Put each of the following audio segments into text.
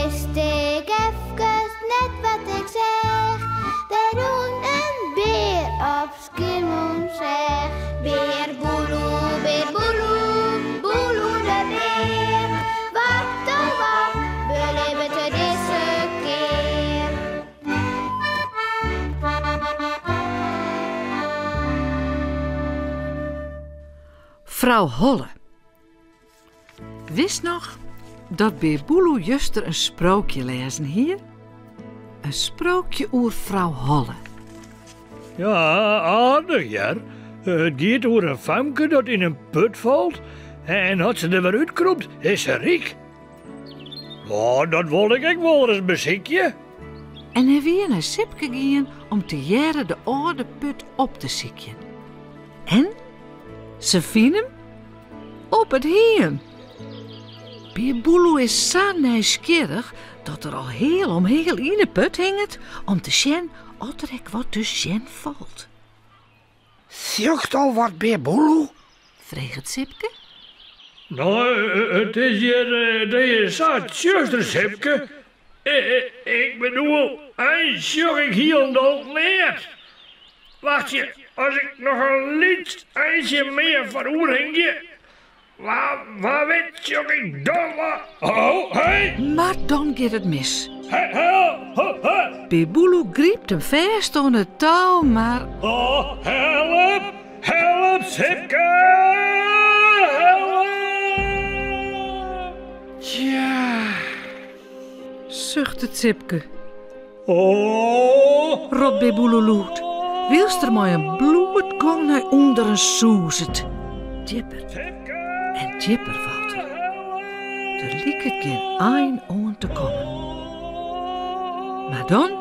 wist ik efkes net wat ik seach. Der rûn in bear op Skiermûntseach. Bear Boeloe, bear Boeloe, Boeloe de bear. Wat oh wat belibbet er dizze kear? Frou Holle. Witst noch dat Bear Boeloe juster in sprookje lêzen hie? In sprookje oer frou Holle. Ja, aardich hear. It giet oer in famke dat yn in put falt en as se der wer útkrûpt, is se ryk. Oh, dat wol ik ek wolris besykje. En hy wie nei Sipke gien om tegearre de âlde put op te sykjen. En se fine him op it hiem. Bear Boeloe is sa nijsgjirrich dat er al heal om heal yn 'e put hinget om te sjen oft der ek wat te sjen falt. Sjochst al wat, Bear Boeloe? Freget Sipke. No, it is hjir it is sa tsjuster, Sipke. Ik bedoel, eins sjoch ik hielendal neat. Wachtsje, as ik noch in lyts eintsje mear foaroer hingje, wa, wa wit sjoch ik dan wat. Oh, hey! Mar dan giet it mis. Hey, help! Ho, ho! Bear Boeloe grypt him fêst oan it tou, mar. Oh, help! Help, Sipke! Help! Tsja. Suchtet Sipke. Oh! Ropt Bear Boeloe lûd, wylst er mei in bloedgong nei ûnderen sûzet. Djipper en djipper falt er. Der liket gjin ein oan te kommen. Mar dan.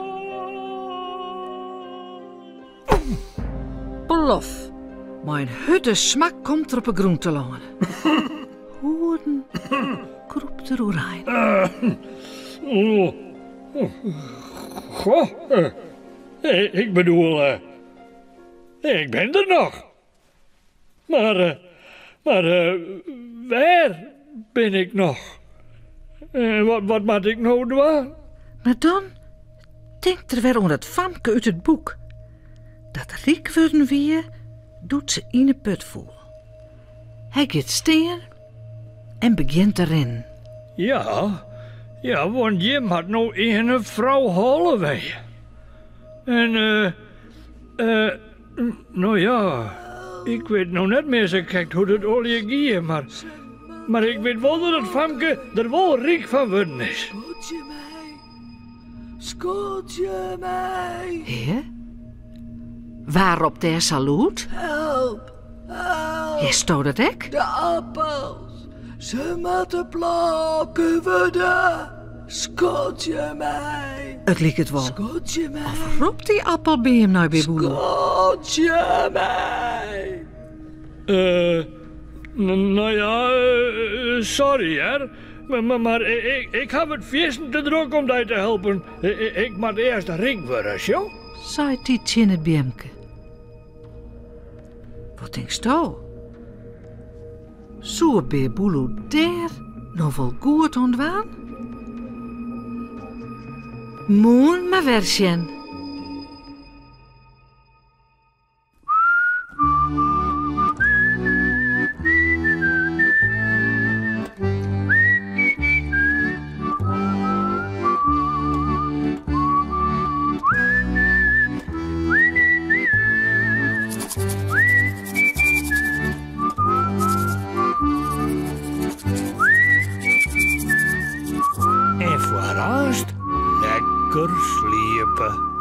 Plof! Mei in hurde smak komt er op 'e grûn telâne. Hoeden krûpt er oerein. Goh, ik bedoel, ik bin der noch. Mar, mar wêr bin ik noch? Wat, wat moat ik no dwaan? Mar dan tinkt er wer oan dat famke út it boek, dat ryk wurden wie doe't se yn 'e put foel. Hy giet stean en begjint te rinnen. Ja, ja, want hjir moat no earne frou Holle wenje. En, eh, eh, no ja, ik wit no net mear sa krekt hoe't it allegear gie, mar, mar ik wit wol dat it famke der wol ryk fan wurden is. Skodzje my, skodzje my. Hé? Wa ropt dêr sa lûd? Help, help. Hearsto dat ek? De appels, se moatte plôke wurde. Skodzje my. It liket wol. Skodzje my. Of ropt dy appelbeam nei Bear Boeloe? Skodzje my. Eh, no ja, sorry hear. Mar, mar ik haw it fierstente drok om dy te helpen. Ik moat earst ryk wurde, sjo. Seit hy tsjin it beamke. Wat tinksto? Soe Bear Boeloe dêr no wol goed oan dwaan? Moarn mar wer sjen. En foar aanst lekker sliepe.